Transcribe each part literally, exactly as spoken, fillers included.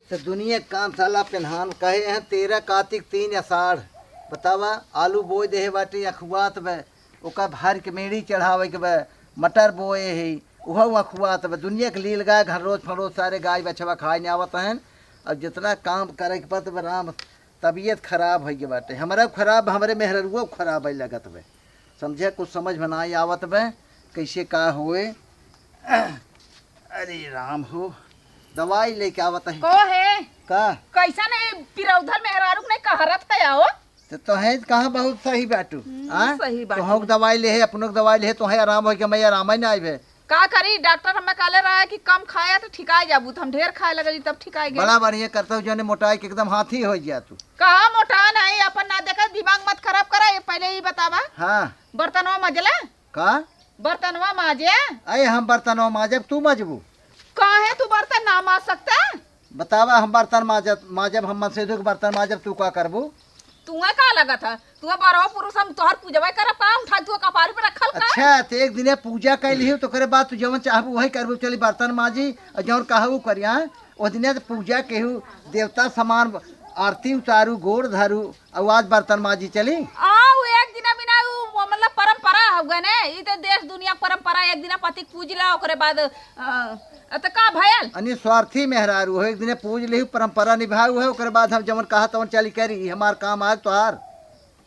तो दुनिया के काम साला पेन्हान कहे हैं, तेरह कातिक तीन आषाढ़। बतावा, आलू बोए देहे बाटे, अखुआत बे, ओका भर के मेड़ी चढ़ावे के बे, मटर बोए है, उहउ अखुआत बे। दुनिया के लील गाय घर रोज फरोज सारे गाय बछवा खाए ने आवत हैं। अब जितना काम करे के पड़त बे राम, तबीयत खराब होइ गए बाटे, हमरा खराब, हमरे मेहररुआ खराब है लगत बे। समझे, कुछ समझ में ना आवत बे, कैसे का होए। अरे राम हो, दवाई लेके आवत है। को है? का? कैसन है पिरौधर मेहरारू के नहीं कहरत है आओ? तो तोहे कहाँ बहुत सही बाटू, हम्म, हाँ? सही बाटू। तोहक दवाई ले है, अपनोक दवाई ले है, तोहे आराम होइ के मैं आराम ही ना आइबे। का करी, डॉक्टर हमें कहले रहा है कि कम खाया तो ठिकाई जाबू, तो हम ढेर खाए लगली तब ठिकाई गए। बड़ा बढ़िया करता हूँ, जौने मोटाई के एकदम हाथी हो गया तू। कहाँ मोटा नहीं, अपन ना देखे, दिमाग मत खराब करा, ये पहले ही बतावा। हाँ। बर्तनवा मजला? का? बर्तनवा माजे? अरे हम बर्तनवा माजब, तू मजबू? काहे तू बर्तन ना माज सकता? बतावा, हम बर्तन माजत, माजब, हम मनसेधु के बर्तन माजब, तू का करबू? तुहे का लगत है? तुहे बरहो पुरुष, हम तोहर पूजबे करब का? उठा तू कपार पे रखल का? अच्छा, तो एक दिने पूजा कैली हो, तो ओकरे बाद तू जवन चाहबू वही करबू। चली बर्तन माजी और जवन कहबू करिया। ओ दिने तो पूजा केहू देवता समान, आरती उतारू, गोड़ धरू, और आज बर्तन माजी चली। आओ, एक दिना बिना उ, मतलब, परंपरा हो गए ने। ई तो देश दुनिया के परंपरा, एक दिना पति के पूज ला, ओकरे बाद, अ, अ, तो का भयल? अनी स्वार्थी मेहरारू हो, एक दिने पूज लिहू, परंपरा निभाऊ है, ओकरे बाद हम जवन कहा तवन चली करी, ई हमार काम आज तोहार।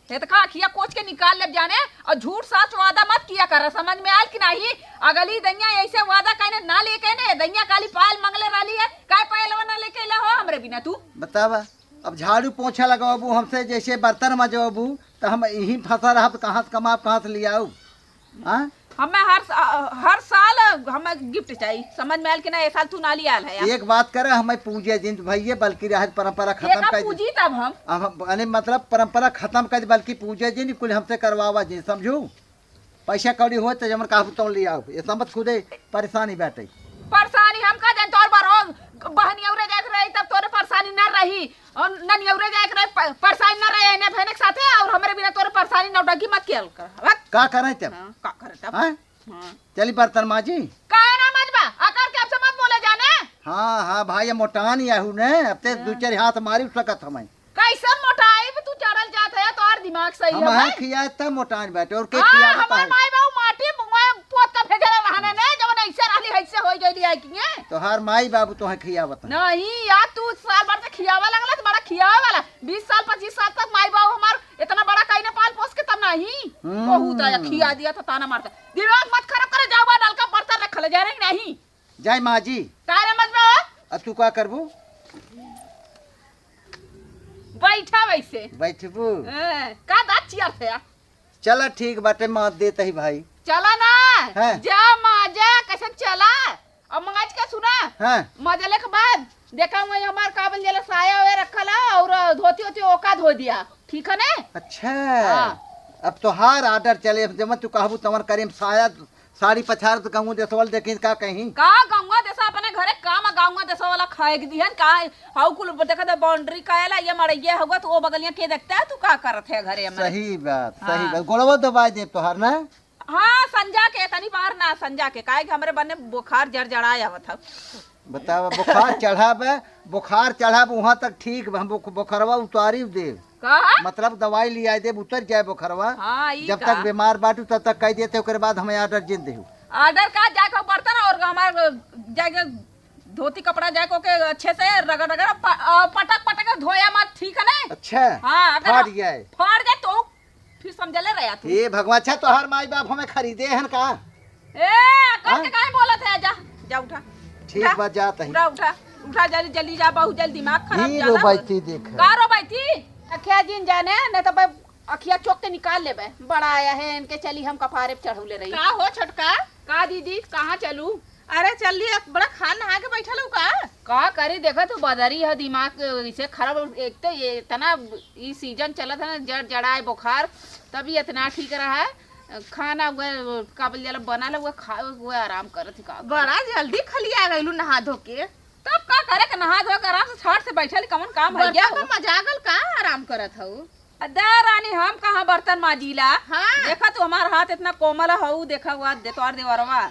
हे तो का अखिया कोच के निकाल लेब जाने, और झूठ साच वादा मत किया कर, समझ में आयल कि नहीं? अगली दैया ऐसे वादा कहने ना लेके ने, दैया काली पायल मंगले रहली है, काय पायलवा ना लेके ले हो हमरे बिना तू? बतावा, अब झाड़ू पोछा लगाबू हमसे, जैसे बर्तन मजबू, तो हम यहीं फंसा रहब, तो कहाँ से कमाब, कहाँ से ले आऊ? हाँ? हमें हर सा-, हर साल हमें गिफ्ट चाहिए, समझ में आयल कि ना? ये साल तू ना लियाल है यार। एक बात करे, हमें पूजे जिन भैया, बल्कि रहे परंपरा खत्म एका कर दे। पूजी तब हम। अब हम, यानी मतलब परंपरा खत्म कर दे, बल्कि पूजे जिन, कुल हमसे करवावा जिन, समझू? पैसा कौड़ी हो तो जमन कहबू तौन ले आओ, ये समझ खुदे परेशानी बाटे। परेशानी हम का जान, तोर बरो बहनियौरे जात रही तब तोरे परेशानी ना रही, और ननियौरे जाए के रहे, प-, परेशान ना रहे, एने बहने के साथे, और हमरे बिना तोरे परेशानी नौटंकी मत किया कर। हट। का करें तब? हाँ, का करें तब? हाँ? हाँ। चली बर्तन माजी। काहे ना मजबा? अकर के आपसे मत बोले जाने। हाँ, हाँ, भाई, ये मोटान याहू ने, अब ते हाँ। दू चार हाथ मारी सकत हमें। कैसन मोटाई पे तू चढ़ल जात है, तोहर दिमाग सही हम है हाँ भाई? खिया तब मोटान बाटे, और के हाँ, खिया हमार है? माई बाबू माटी मुंह पोत के भेजले रहने ने, जवन ऐसे रहली, ऐसे होई गइली है कि ये? तोहार माई बाबू तोहे खियावत हैं। नहीं यार, तू साल भर से खियावे लगला, तो बड़ा खियावे वाला। बीस साल, पच्चीस साल तक माई बाबू हमार इतना बड़ा कहीं ने पाल पोस के तब नहीं। हम्म। बहुत आया, खिया दिया था, ताना मारता। दिमाग मत खराब करे, जाओ बा नलका बर्तन रख ले, जा रही नहीं। जाए माँ जी। का रे मजबा? अब तू का करबू? बैठा वैसे। बैठबू? हाँ, का दाँत चियर थे यार? चला ठीक बाटे, माज देत ही भाई। चला ना, हैं? जा माजा, कैसे चला? अब माज के सुना, हैं? मजले के बाद देखा वही हमार का बोल जाला साया ओए रखल है और धोती ओती ओका धो दिया, ठीक है ने? अच्छा, हाँ। अब तोहार order चले, जब तू कहबू तवन करेम, साया साड़ी पछाड़ तो गंगू देसवाल देखी का कहीं। का गंगू देसा अपने घरे काम, गंगू देसा वाला खाए के दिहन का है? हाउ कुल देखत है boundary काहेला, ये मड़ैया हुआ तो वो बगलिया के देखता है, तू का करत है घरे में? सही बात, सही हाँ। बात। गोड़वा दबाए दे तोहार ना? हाँ, संजा के, तनी बाहर ना, संजा के, काहे कि हमरे बने बुखार जड़ जड़ाए आवत हौ। बतावा, बुखार चढ़ा बे, बुखार चढ़ा बे, वहाँ तक ठीक बा, हम बुख-, बुखरवा उतारी देब। का? मतलब दवाई लिया देब, उतर जाए बुखरवा। हाँ, ई जब का? तक बीमार बाटू, तब तक कह देते, ओकरे बाद हमें order जिन देहू। Order का, जाके बर्तन और हमार जाके धोती कपड़ा जाके ओके अच्छे से रगड़ रगड़ प-, अ, पटक पटक के धोया मत, ठीक है ना? अच्छा, हाँ, अगर फाट जाए। फाट जाए तो फिर समझले रहा तू। हे भगवान, अच्छा तोहार माई बाप हमें खरीदे हन का? ए, अकड़ हाँ? के काहे बोलत है? जा, जा उठा। ठीक उठा। बा, जात है। उठा, उठा, उठा, जल्दी, जल्दी जा, बहुत जल्दी दिमाग खराब ही ज्यादा रोबैती होत। देख। का रोबैती? अखिया जिन जाने, नहीं तो ब-, अखिया चोक के निकाल लेबे। बड़ा आया है, इनके चली हम कपारे पे चढ़ौले रही। का हो छोटका? का दीदी, कहाँ चलू? अरे चल ली, अब बड़ा खान नहा के बैठल हूँ का? का करी, देखा तू बदरी है, दिमाग इसे खराब। एक तो ये इतना ई season चलत है ना, जड़ जड़ाए बुखार, तभी इतना ठीक रहा है। खाना हुआ, का बोल जाला, बना ला हुआ, खा हुआ, आराम करत ही का। बड़ा जल्दी खलिया गइलू नहा धो के। तब का करे के, नहा धो के आराम से छाट से बैठल, कौन काम है बरका गया? का मजागल का आराम करत हऊ? अ, दे रानी, हम कहाँ बर्तन माजीला? हाँ। देखा तू हमार हाथ इतना कोमल हऊ, देखा हुआ दे तोर देवरवा।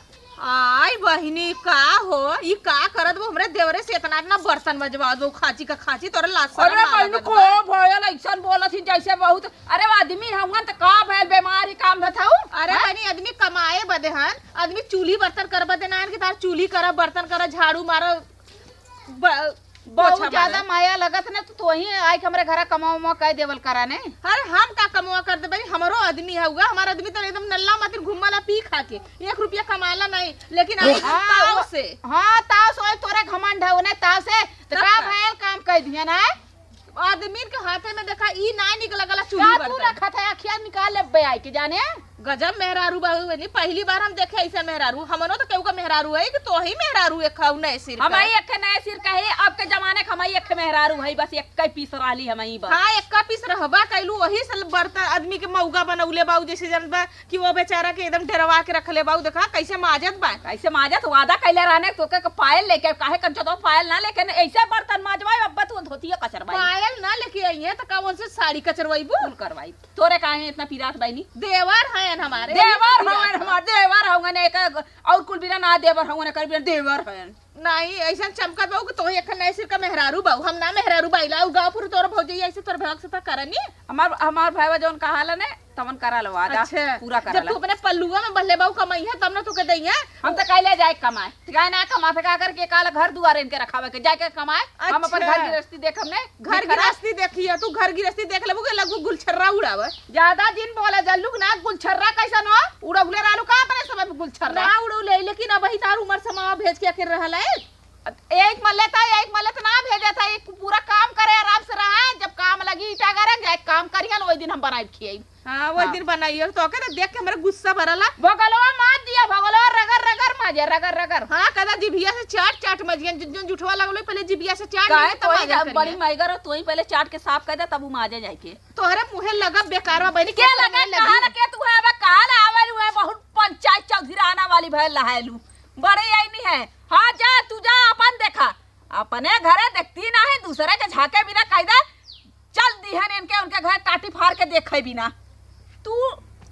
आई बहिनी, का हो, ई का करत बा? हमरे देवरे से इतना, इतना बर्तन मजवा दो, खांची का खांची, तोरे लाज शरम अरे ना बहिनी, लगत का बा? भयल, ऐसन बोलत ही जैसे बहुत, अरे आदमी हवन त का भयल, बीमारी काम न था उ? अरे हैं? बहिनी, आदमी कमाए बदे हन, आदमी चूल्ही बर्तन कर बदे ना हन कि तार चूल्ही कर, बर्तन कर, झाड़ू मार, ब-, बहुत पोछा ज्यादा मारे। माया लगत ना, तो तोही आइके हमरे घरा कमावा उमावा कइ देवल करा ने। अरे हम का कमावा कर देबे, हमरो आदमी हउआ, हमार आदमी तो एकदम नल्ला मातिर घुमला पी खा के, एक रुपया कमाला नहीं, लेकिन आई हाँ, ताव से। हाँ, ताव से, ओए तोरे घमंड है, ओने ताव से, तो तब का का? भयल काम कइ दिया ना? आदमी के हाथे में देखा, ई ना निकल गला चूल्ही का तू बर्तन। रखत है, अखिया निकाल लेबे आइके जाने। गजब मेहरारू बा, उ नहीं, पहली बार हम देखे ऐसे मेहरारू। हमनो तो केहू का मेहरारू है कि तोही मेहरारू एक हऊ नए सिर का। हमही एक नए सिर का है, अब के जमाने के हमही एक मेहरारू है, बस एक ही पीस रहली हमही बस। हाँ, एक का पीस रहबा कैलू, वही से बर्तन आदमी के मौगा बनौले बाऊ, जैसे जन बा कि वो बेचारा के एकदम डरवा के रखले बाऊ। देखा कैसे माजत बा। कैसे माजत, वादा कैले रहने तो के पायल लेके, काहे कंचो तो पायल ना लेके न, ऐसे बर्तन माजवाई, अब तू धोतिया कचरवाई। पायल ना लेके आई है तो का उनसे साड़ी कचरवाईबू? कुल करवाई। तोरे काहे इतना पिरात बहिनी? देवर हयन हमारे। देवर हवन हमार, देवर हवन एक, और कुल बिना ना देवर हवन, कर बिना देवर हवन। नहीं, ऐसन चमकत बाऊ कि तोही एक नए सिर का मेहरारू बाऊ, हम ना मेहरारू बाईला, उ गाँव पुर तोर भौजी ऐसे तोर भग से तो करनी। हमार, हमार भाईवा जौन कहाला ने, तवन करा लो वादा, अच्छा, पूरा करा जब लो। तू अपने पल्लुआ में बल्ले बाऊ कमाई है, तब ना तू के दई है। हम तो कहले जाए कमाए, ठीक है ना, कमा फेंका करके काल घर दुआरे इनके रखावे के, जाके कमाए, हम अपन अच्छा। घर गृहस्थी देखब ने, घर घर गृहस्थी देखिए, तू घर गृहस्थी देख लेबू के लगू गुलछर्रा उड़ावे। ज्यादा जिन बोले जल्लू ना, गुलछर्रा कैसन हो? उड़ौले रहलू का अपने समय पे गुलछर्रा? ना उड़ौले, लेकिन अब ही तार उमर समावा भेज के आखिर रहल है। एक मल्ले त, एक मल्ले त ना भेजे था, एक पूरा काम करे, आराम से रहा, जब काम लगी ईटा गरे, जाए काम करिहन, वही दिन हम बनाई खियाई। हाँ, वही हाँ। दिन बनाई, और तो के तो देख के हमरा गुस्सा भरला। भगलवा मार दिया, भगलवा रगर रगर माजे, रगर रगर। हाँ, कदा जिभिया से चाट चाट मजियन, जिन, जिन जुठवा लगलो, पहले जिभिया से चाट काहे लेके तब कोई माजन जा-, करिया। बड़ी मैगर हो, तू ही पहले चाट के साफ कर दे, तब उ माजे जाए के। तोहरे मुँहे लगा बेकारवा बहिनी, के के लगा, तोहरे लगी? कहाँ लगे तू है, अबे काल आवेलू है, बहुत पंचायत चौधराना वाली भय लहायलू। बड़े आई नहीं है। हाँ, जा, तू जा, अपन देखा। अपने घरे देखती नहीं, दूसरे के झांके बिना कह दे, चल दिहन इनके, उनके घर टाटी फाड़ के देखे बिना। तू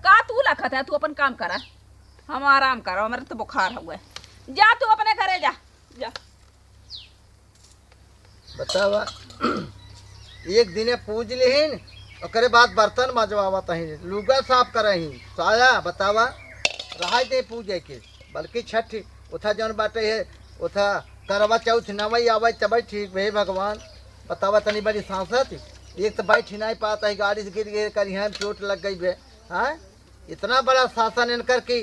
का, तू लखत है, तू अपन काम करा, हम आराम करा, हमारे तो बुखार हुआ है। जा तू अपने घरे जा, जा। बतावा, एक दिने पूज लिहिन, ओकरे बाद बर्तन मजवावत ही, लुगा साफ करही, साया, बतावा, रहाई दे पूजे के, बल्कि छठ, उथा जौन बाटे है, उथा करवा चौथ नवई आवै तबै ठीक भे भगवान। बतावा तनी बड़ी सांसत, एक तो बैठ ही नहीं पात है, गाड़ी से गिर गए, करिहन चोट लग गई बे, हाँ? इतना बड़ा शासन इनकर की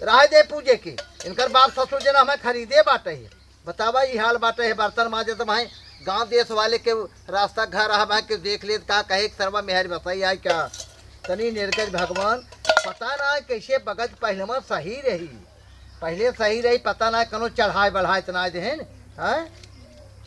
रहाई दे पूजे के, इनकर बाप ससुर जना हमें खरीदे बाटे है। बतावा, ई हाल बाटे है, बर्तन माजे तो भाई गांव देश वाले के रास्ता घर रहा भाई के देख लेत का कहे एक सरवा मेहर बसाई आई क्या? तनी निर्गज भगवान, पता ना कैसे बगज पहलवा सही रही, पहले सही रही, पता ना कनो चढ़ाए बढ़ाए इतना देहन, हैं?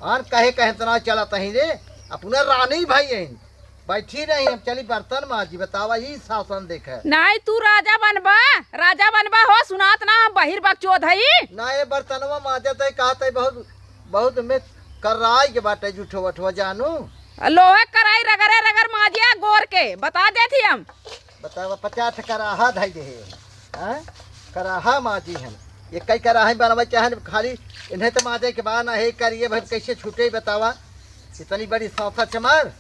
आन कहे कहे इतना चलत ही रे, अपना रानी भाई हैं, बैठी रही, हम चली बर्तन माजी, बतावा, ई शासन देखे। नाहीं, तू राजा बनबा, राजा बनबा हो, सुनात ना, हम बहिर बकचोद हई। ना, ये बर्तनवा माजत है, कहत है, बहुत, बहुत में कराई के बाटे, जूठो वठवा जानू। लोहे कराई रगरे रगर माजिया गोर के, बता देत ही हम। बतावा, पचास कराहा धई दे है, हाँ? कराहा माजी हम। एक कई कराही बनवे चाहे खाली, इन्हें तो माजे के बा ना, हे करिए भाई, कैसे छूटे, बतावा। इतनी बड़ी सांसा चमार,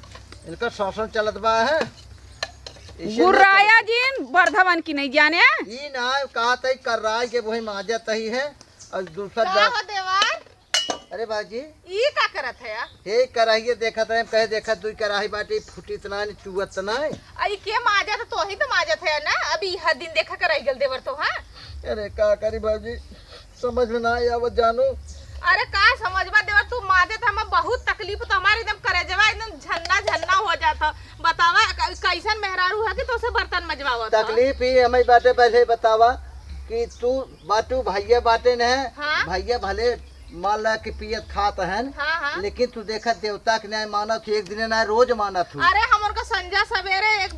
इनका शासन चलत बा है। इसे ना गुर्राया चलत। जिन, बर्धवन की नहीं जाने। ई ना, कहा तई कर रहा है कि वही माजत ही है, और दूसरा का जा- हो देवर? अरे बाजी। ई का करत है यार? हे कराही देखत रहे, हम कहे देखत दुई कराही बाटे, फूटी त ना, चुअत त ना। आ, ई के माजत, तोही तो माजत है ना? अभी हर दिन देखा कर रह गल देवर तो, हाँ? अरे का करी बाजी, समझ में ना आवत जानू। अरे का समझबा देवर, तू माजे त हमें बहुत तकलीफ, तो हमारे एकदम करेजवा एकदम झन्ना झन्ना हो जात ह। बतावा, क-, कैसन मेहरारू है कि तोसे बर्तन मजवावत ह? तकलीफ ही हमें बाटे, पहले बतावा कि तू बाटू भैया बाटे न, हाँ? भैया भले मान ला कि पियत खात हन, हाँ, हाँ। लेकिन तू देखत देवता के न्याय मानत हूँ, एक दिन ना रोज मानत हूँ। अरे हम उनका संझा सवेरे एक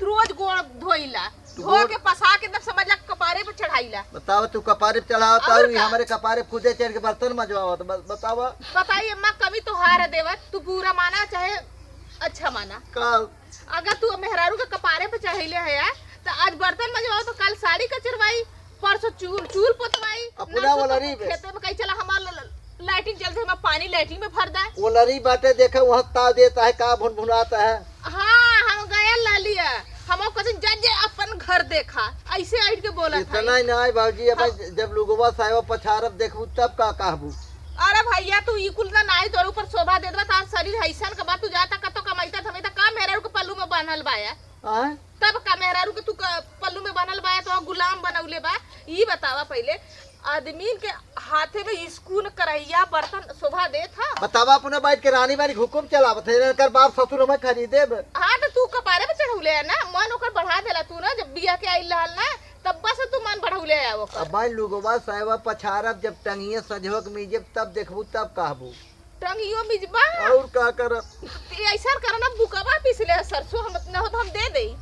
रोज गोड़ धोइला। धो के पसा के एकदम समझ ला कपारे पे चढ़ाईला। बतावा, तू कपारे पे चढ़ावत और हऊ, ई का? हमरे कपारे पे खुदे चढ़ के बर्तन मजवावत, ब-, बतावा। बताई अम्मा, कमी तोहार है देवर, तू बुरा माना चाहे अच्छा माना। का? अगर तू मेहरारू के कपारे पे चढ़ैले है यार, तो आज बर्तन मजवाओ तो कल साड़ी कचरवाई, परसों चूल, चूल पोतवाई, अपना नरसों वलरी तो में। खेते में कहीं चला, हमार ल-, ल-, लैट्रिन चलते, हमार पानी लैट्रिन में भर दे। वलरी बाटे, देखा वहाँ ताव देता है, का भुनभुनाता है। हाँ, हम गया लालिया, हम कहते जज अपन घर देखा, ऐसे ऐठ के बोला था। इतना ही ना है भौजी, अब हाँ। जब लुगवा साहेब पछारब देखबू तब का कहबू? अरे भैया, तू ई कुल ना नाई, तोर ऊपर शोभा दे देबा, तार शरीर हैसन के बा, तू जाता कतो कमाइता धमाइता, का मेहरारू के पल्लू में बांधल बाया? आय? तब का मेहरारू के तू क-, पल्लू में बांधल बाया, तो गुलाम बनौले बा। ई बतावा पहिले, आदमीन के हाथे में स्कून, करहिया, बर्तन शोभा देत ह? बतावा, अपने बैठ के रानी बानी हुकुम चलावत है, एकर बाप ससुर हमें खरीदे बे। हाँ, तो तू कपारे पे चढ़ौले है ना, मन ओकर बढ़ा देला तू ना, जब बिया के आइल रहल ना, तब बस तू मन बढ़ौले है ओकर। अब भाई लुगवा साहेबा पछारब, जब टंगिए सजवक मीजब, तब देखबू, तब कहबू। टंगियो मिजबा। और का करब? ते ऐसा करना, बुकवा पीस ले, सरसों हम न हो तो हम दे देई।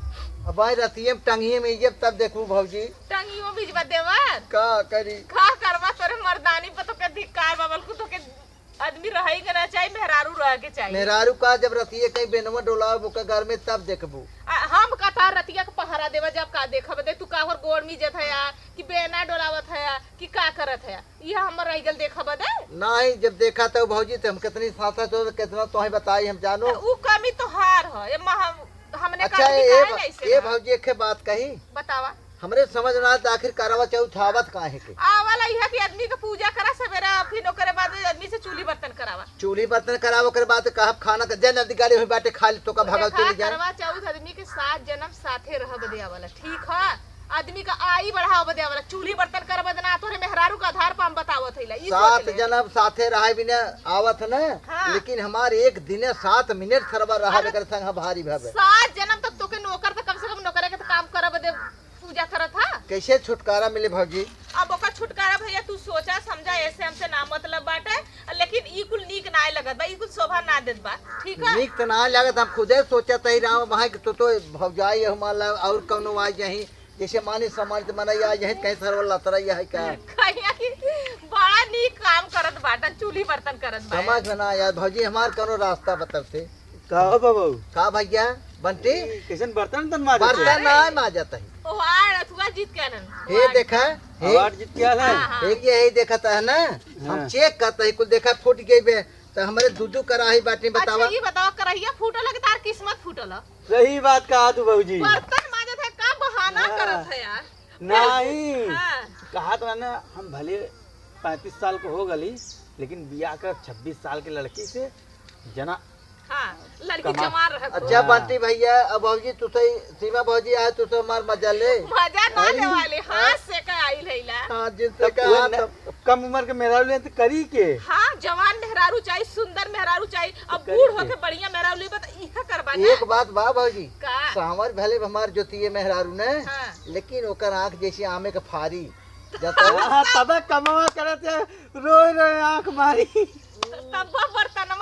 अब भाई रतिये में टंगिए मिजब, तब देखबू भौजी। टंगियो मिजबा देवर। का करी? का करबा, तोरे मर्दानी पर तो के धिक्कार बा, बल्कु तो के आदमी रहे के ना चाही, मेहरारू रहे के चाही। मेहरारू का जब रतिये कहीं बेनवा डोलाव ओकर घर में, तब देखबू। आ, हम का तार रतिया के पहरा देवा, जब का देखब दे, तू का ओकर गोड़ मिजत है या कि बेना डोलावत है या कि का करत है, यह हमर रह गल देखा बदे? नहीं, जब देखा तो भौजी, तो हम कितनी सासा तो कितना तोहे बताई, हम जानो। तो ऊ कमी तोहार ह, ये महा-, हमने अच्छा, कहा कि ये काहे ब-, नहीं से ये ना? भौजी, एक ठे बात कही। बतावा। हमरे समझ ना आत, आखिर करवा चौथ आवत काहे के? आवला यह कि आदमी के पूजा करा सवेरा, फिर ओकरे बाद आदमी से चूल्ही बर्तन करावा। चूल्ही बर्तन करावा, ओकरे बाद कहब खाना के, "जय नदी गाड़ी हुई बाटे, खा ले, तो का भगवती देखा, ले जाए।" करवा चौथ आदमी के सात जन्म साथे रह बदे आवला, ठीक है? आदमी का आई बढ़ाव बदे आवला, चूल्ही बर्तन कर बदे ना, तोरे मेहरारू का आधार पर हम बतावत हईला, ई सोच सात ले। जन्म साथे रहे बिना आवत न, हाँ। लेकिन हमार एक दिने सात मिनट सरवा रहा अरे, एकर संग भारी भवे। सात जन्म तक तोके नौकर, तो कम से कम नौकरे के तो काम कर बदे पूजा करत हा। कैसे छुटकारा मिले भौजी? अब ओकर छुटकारा भैया तू सोचा समझा, ऐसे हमसे ना मतलब बाटे, लेकिन ई कुल नीक नाय लगत बा, ई कुल शोभा ना देत बा, ठीक है? नीक त ना लागत, हम खुदे सोचत ही राम वहाँ के तो, तो भौजाई हमार ला और कौनो आ जाही, जैसे मानी सम्मानित मनई आ जाही, कहीं सरवा लतरा यही का? कहिया कि बड़ा नीक काम करत बाटा, चूल्ही बर्तन करत बा। समझ में ना आया भौजी, हमार कौनो रास्ता बतलते। का हो बाबू? का भैया बंटी? ई कैसन बर्तन तन माजत बर्तन है? ना माजत है। ओ आ रथुआ जीत के आनन। हे देखा, हे। अवार्ड जीत के आला है? हाँ, हाँ। हे ये, हे देखत है ना, हम हाँ। चेक करत है, कुल देखा फूट गई बे, तो हमरे दू दू कराही बाटे, अच्छा, बतावा। ये बतावा, करहिया फूटल है कि तार किस्मत फूटल है? सही बात कहा तू भौजी। बर्तन माजत है, का बहाना हाँ। करत है यार? नहीं। हाँ। कहा तो ना, हम भले पैंतीस साल के हो गली, लेकिन बियाह कर छब्बीस साल के लड़की से जना हाँ, लड़की कमा- जवान रहत अच्छा, हो। बंटी भैया, अब भौजी तू सही, सीमा भौजी आए, तू तो हमार मजा ले। मजा ना अरे। ले वाले, हाँ। हाथ से का आइल है ला। हाँ, जिनसे तब का वो हाथ न-, अब कम उम्र के मेहरारू ले तो करी के? हाँ, जवान मेहरारू चाही, सुंदर मेहरारू चाही। अब करी बूढ़ के? होके बढ़िया मेहरारू लेबा तो इहे करबा ना। एक बात बा भौजी, का? सांवर भले हमार जोतिये मेहरारू ने, हाँ। लेकिन ओकर आँख जैसे आमे के फारी। जब हाँ, तब कमवा करत है, रोए रोए आँख मारी। तब बर्तन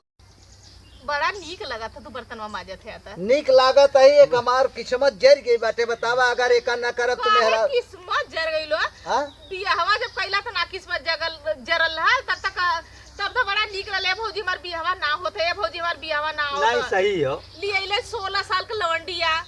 बड़ा नीक लागत है, तू बर्तनवा माजत है त। नीक लागत है, एक हमार किस्मत जर गई बाटे, बतावा, अगर एका ना करत तो हमार मेहरा किस्मत जर गई लो। हाँ? बियाहवा जब कैला त ना किस्मत जगल, जरल रहल, तब तक, तब तो बड़ा नीक रहले, "भौजी, हमार बियाहवा ना होत है, भौजी, हमार बियाहवा ना होत नहीं, है।" सही हो। ले अइले सोलह साल के लवंडिया।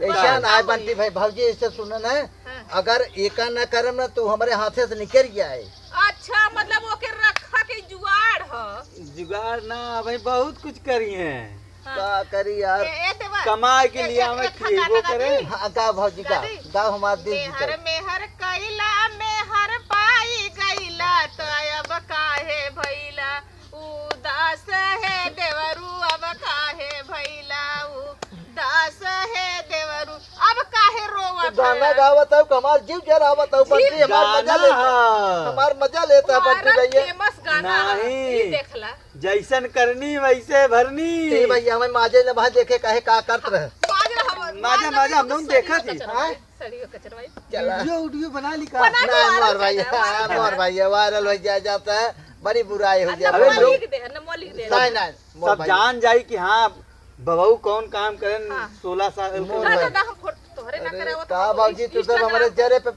ऐसा ना है बंटी भाई, भौजी, ऐसे सुनो ना, हाँ। अगर एका ना करम ना, तो हमरे हाथे से निकल जाए। अच्छा, मतलब ओके रखा के जुआड़ ह। जुगाड़ ना भाई, बहुत कुछ करी है। हाँ। का करी यार? ए, ए देवर, कमाए के ए, लिए ए, आवे ए, खा, खिएबो खा, खा, करे। खा। हाँ, गाओ भौजी, गाओ, गाओ। गाओ हमार दिल मेहर, जीतो। मेहर कैला, मेहर पाई गईला, तो अब काहे भइला उदास हे देवरू, अब काहे भइला उदास हे देवरू, अब काहे तू रोवत गाना है? गावत हऊ, हमार जीव जरावत हऊ, जीव बंटी हमार मजा गाना लेता है। है। हमार मजा लेता है, बंटी भैया। फेमस गाना है। नहीं। ई देखला। जैसन करनी वैसे भरनी। ए भैया, हमें माजे न भाई देखे काहे का करत रहे। माज रहा, माजा, माज माजा, रहा, हम लोग सड़ियो देखा थी। कचरा हाँ? है, सड़ियो कचरा है। चला। वीडियो, वीडियो बना ली का? बना नहीं, लो, मोर वायरल भाई, कर दो, हाँ, वायरल मोर कर दो। भाई, वायरल हो जाए जाता है, बड़ी बुराई हो अरे जाए। नमो मोर भाई। लिख दे, नमो लिख दे। नहीं, नहीं, मोर सब भाई। जान जाई कि हाँ, बबऊ कौन काम करें, हाँ। सोलह साल के मोर ना, भाई। ना, ना, हम फोटो तोहरे ना अरे, करावत का हम बाबूजी, तू सब Instagram हमारे पर। जरे पे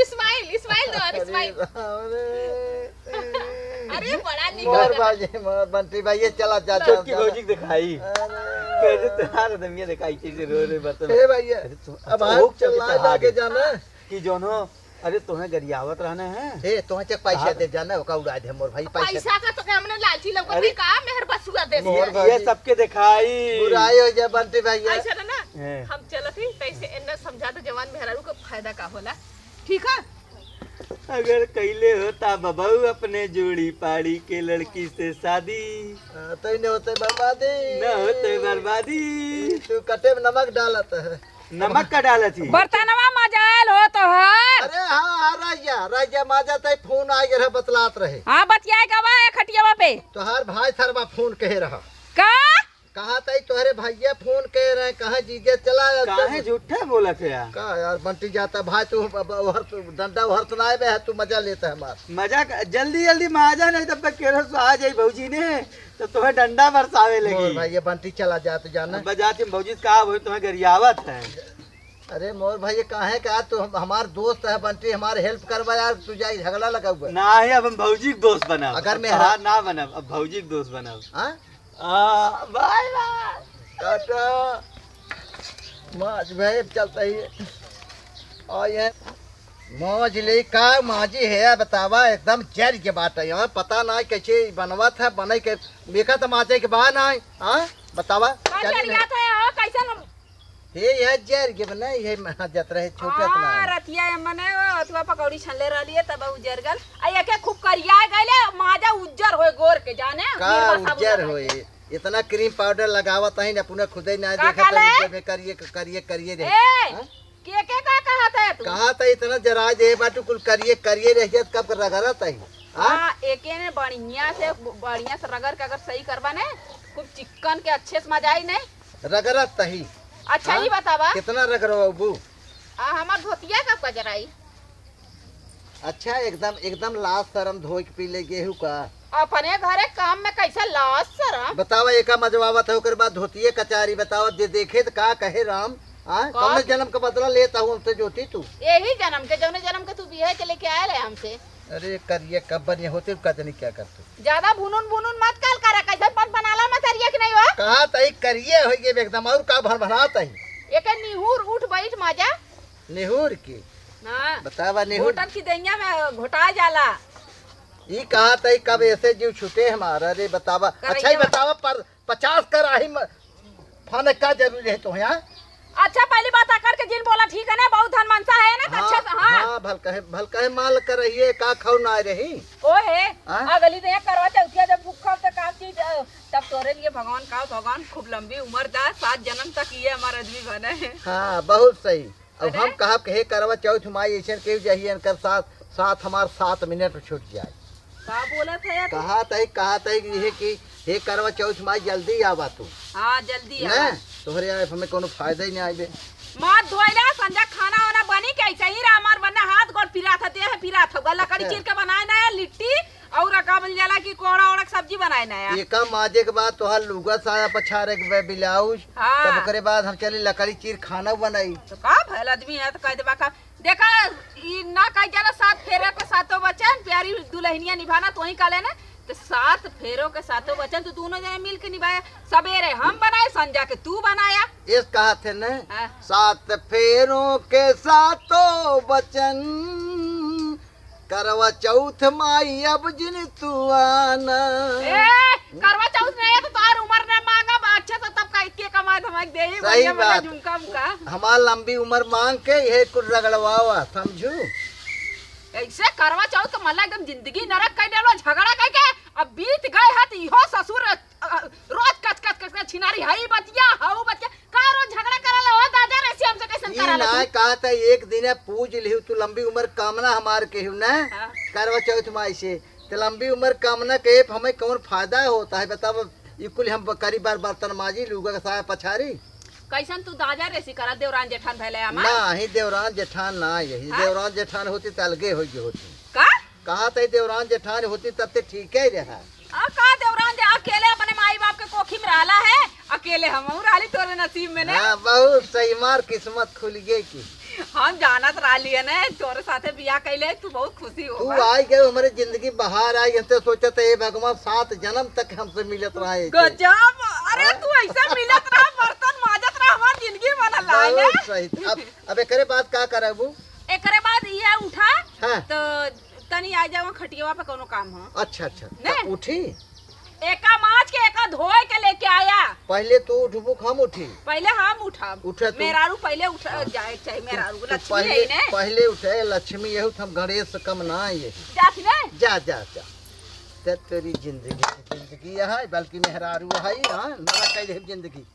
स्माइल, स्माइल दो, अरे, स्माइल। राम रे। अरे, बड़ा निक मोर लगा। बाबूजी, मोर बंटी भाई, ये चला, जा, जा, छोटकी जा, भौजी जा। के दिखाई। अरे। कैसे तुम्हारा दमिया दिखाई, कैसे रो रे बर्तन। हे भैया, अरे, तू, अब अच्छा, हाथ वो क्या चला कितना जाके आगे? जाना। कि जोनो अरे, तोहे गरियावत रहने हैं। ए, तोहे चक पैसा हाँ। दे जाना, ओका उड़ा दे मोर भाई, पैसा। पैसा का तो हमने लालची लौकत अरे। है का, मेहर बसुआ दे मोर ये, भाई। ये सबके दिखाई। बुराई हो जाए बंटी भैया। ऐसा ना, ना, हैं। हम चलत ही, तैसे एन्ने समझा दे जवान मेहरारू को फायदा का होला, ठीक है? अगर कैले होता बबऊ अपने जोड़ी पाड़ी के लड़की से शादी। हाँ, तो ही नहीं होते बर्बादी। न होते बर्बादी। तू कटे में नमक डालत है। नमक का डालत ही? बर्तनवा मजायल हो तोहर। अरे हाँ, हाँ, रह जा, रह जा, माजा तई फोन आ गया रहा, बतलात रहे। हाँ, बतियाए गवा है खटियावा पे। तोहार भाई सरवा फोन कहे रहा। का? कहा तई तोहरे भैया फोन कहे रहे, कहा जीजा चला आ, काहे तब झूठे बोलत है यार? का यार बंटी जाता भाई, तू अब, अब ओहर तो डंडा ओहर तो ना आए बे, तू मजा लेता है हमार। मजा का, जल्दी जल्दी माजा नहीं तब तक केरो से आ जाई भौजी ने। तो तुम्हें डंडा बरसावे मोर लगी। भाई, ये बंटी चला जात जाना। अब जात हम भौजी का वही तुम्हें गरियावत है। अरे मोर भाई, ये काहे का, तू हम, हमार दोस्त है बंटी, हमार हेल्प करवा यार, तू जाई झगड़ा लगा हुआ। ना है, अब हम भौजी के दोस्त बनाब। अगर अब मेहरा- तोहार ना बनब, अब भौजी के दोस्त बनाब। हाँ? आ, बाय बाय। टाटा। माज भाई चलता ही है। और ये माज ले का माजी है बतावा, एकदम जर के बात है यार, पता ना कैसे बनवत है, बने के देखा तो माजे के बाद ना है, हाँ? बतावा, का चली ना। जरिया तो है, हो, कैसन? हे, यह जर के बना, यह महा जत रहे, छोटे हाँ, अपना है। रतिया ये मने वो अथवा पकौड़ी छनले रहली है, तब उ जर गल। आ, एके खूब करिया गइले, माजा उज्जर होए गोर के, जाने? का गिरवा साबुन उज्जर लगा होए? के। इतना क्रीम पाउडर लगावत हईन, अपने खुदे ना का देखत कहले? हईन, जेबे करिए, करिए, करिए रहे। ए, हाँ? के, के का कहत है तू? कहा त इतना जरा जे बाटू कुल करिए, करिए रह जात, कब रगड़त है? हाँ? हाँ, एके ने बढ़िया से, बढ़िया से रगड़ के अगर सही करबा ने, खूब चिक्कन के अच्छे से मजा आई ने। रगड़त तही। अच्छा, हाँ? ई बतावा। कितना रगड़वाबू? आ, हमार धोतिया कब कजराई? अच्छा, एकदम, एकदम लाज शरम धोए के पी ले गेहूं का। अपने घरे काम में कैसे लाज शरम? बतावा, एका मजवावत है, ओकर बाद धोतिये कचारी। बतावा, जे देखे त का कहे राम? हाँ? का? कौन जन्म का बदला लेता हूँ हमसे ज्योति तू? यही जन्म के, जौने जन्म के तू बियाह के लेके आयल है हमसे। अरे करिए, कब बनिए होते, का जानी क्या करते। ज्यादा भुनुन भुनुन मत कल करा, कैसे पन बनाला मत हरिया कि नहीं हो? कहा तई करिए होइए एकदम, और का भन भनात है? एके निहुर उठ बैठ माजा। निहुर की? हाँ। बतावा निहुर। घोटन की दहिया में घोटा जाला। ई कहा तई कब ऐसे जीव छूटे हमारा रे, बतावा। करैया। अच्छा ही बतावा, पर पचास कराही में फाने का जरूरी है तो यहाँ? अच्छा, पहली बात आकर के जिन बोला, ठीक है ना, बहुत धन मनसा है ना, तो हाँ, अच्छा से, हाँ। हाँ, भल कहे, भल कहे माल कर रही है, का खाऊ ना रही? ओ हे, हाँ? अगली दिन करवा चौथिया जब भूखा तो का चीज, अ, तब तोरे लिए भगवान का, भगवान खूब लंबी उम्र दा, सात जन्म तक ये हमार आदमी बने। हाँ, बहुत सही। अब अरे? हम कहब कि हे करवा चौथ माई, ऐसन केहू जाही, इनकर साथ, साथ हमार सात मिनट छूट जाए। का बोलत है तू? कहा तई, कहा तई कि ये कि हे करवा चौथ माई, जल्दी आवा तू। हाँ, जल्दी ना, आवा। तोहरे आए हमें कोनो फायदा ही नहीं आइबे। माथ धोइला, संझा खाना वाना बनी के, ऐसे ही रहा, हमार वरना हाथ गोड़ पिरात है, देह पिरात होगा। लकड़ी अच्छा। चीर के बनाए ना है, लिट्टी और का बोल जाला कि कोड़ा ओड़ा के सब्जी बनाए ना है। एका माजे के बाद तोहार लुगा साया पछारे के बे, ब्लाउज, हाँ। तब ओकरे बाद हम चली लकड़ी चीर खाना बनाई। तो का भल आदमी है तो कह देबा का, देखा, ई ना कह जाला सात फेरा के सातों वचन, प्यारी दुल्हनिया निभाना, तो ही कहले ना, तो सात फेरों के सातों वचन तो दोनों जने मिल के निभाया। सवेरे हम बनाए, संझा के तू बनाया। इस कहा थे न, हाँ। सात फेरों के सातों वचन, करवा चौथ माई अब जिन तू आना। ए, करवा चौथ नहीं है तो तार उम्र ना मांगा, बा अच्छे से तब का इतने कमाए धमाए दे ही सही बढ़िया बढ़िया बात। झुमका उमका। हमार लंबी उम्र मांग के यह कुल रगड़वावा, समझू? ऐसे करवा चौथ के मला एकदम जिंदगी नरक कर देलो, झगड़ा करके अब बीत गए है तो इहो ससुर, अ, अ, रोज कच कच कच कच छिनारी, हई बतिया, हऊ बतिया, का रोज झगड़ा करला हो दादा रे, से हमसे कैसन ई करला ना तू? कहा था एक दिन पूज लिहू तू लंबी उम्र कामना हमार केहू ना हाँ। करवा चौथ माई से, तो लंबी उम्र कामना के हमें कौन फायदा होता है बताओ? ई कुल हम करी बार बर्तन माजी, लुगा के साया पछारी। कैसन तू दाजा रेसी करा, देवरान जेठान भैले हमार? ना, ही देवरान जेठान ना, यही हाँ? देवरान जेठान होती तो अलगे हो गई होती। का? कहा तई देवरान जेठान होती तब ते ठीक ही रहा। आ, का देवरान जे अकेले अपने माई बाप के कोखी में रहला है, अकेले हमहू रहली तोरे नसीब में ने। हाँ, बहुत सही, मार किस्मत खुल गई की। हम जानत रहली है ने, तोरे साथे बियाह कैले, तू बहुत खुशी तू होगा। आई गए हमारे जिंदगी बाहर आई, हम तो सोचत है, "हे भगवान, सात जन्म तक हमसे मिलत रहा है।" गजब, अरे हाँ? तू ऐसे मिलत रहा, बर्तन माजत रहा, हमार जिंदगी बनल रहा है बहुत ने। सही। अब, अब एकरे बाद का करबू? एक करे बाद ये उठा, हाँ। तो तनी आ जावा खटियावा पे, कौनो काम हो। अच्छा, अच्छा। ने? तो उठी? एका माज के एका धोए के लेके आया। पहिले तू उठबू कि हम उठी? पहिले हम उठब। उठे तू। मेहरारू पहिले उठ जाए के चाही, मेहरारू तू लक्ष्मी पहिले, है ने। पहिले उठे, लक्ष्मी यहू, हम गणेश से कम ना है। जात ने? जा, जा, जा। ते तेरी जिंदगी की जिंदगी है, बल्कि मेहरारू है, हाँ, नरक कह दे जिंदगी।